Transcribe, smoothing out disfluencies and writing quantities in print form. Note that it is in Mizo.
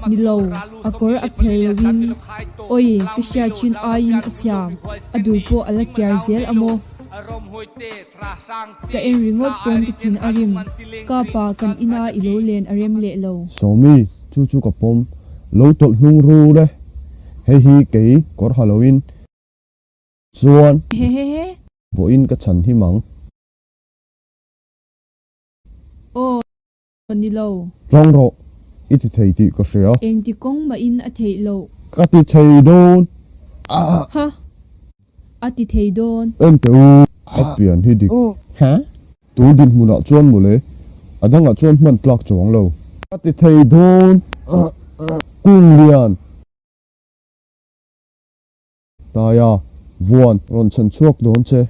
Ni lo, a kawr a phelh loin, Awi, ka hriat thin aiin a thiam, a dul pawh a la kiar zel a maw? Ka en ringawt pawn ka thin a rim, Ka pa, kan ina i lo len a rem leh lo. Sawmi, chu chu ka pawm, lo tawlh hnung ru le, hei hi kei kawr ha loin chuan vawiin ka chhan him ang. Aw. Ni lo. Ṭang rawh, i ti thei tih ka hria. Engti kawng mahin a theih loh. Ka ti thei dawn. Ha! A ti thei dawn. Ente u, a pian hi dik. Ha? Tun dinhmunah chuan mawle, a dangah chuan hman tlak chuang lo. Ka ti thei dawn. Kung lian. Taia, vuan, rawn chhan chhuak dawn che.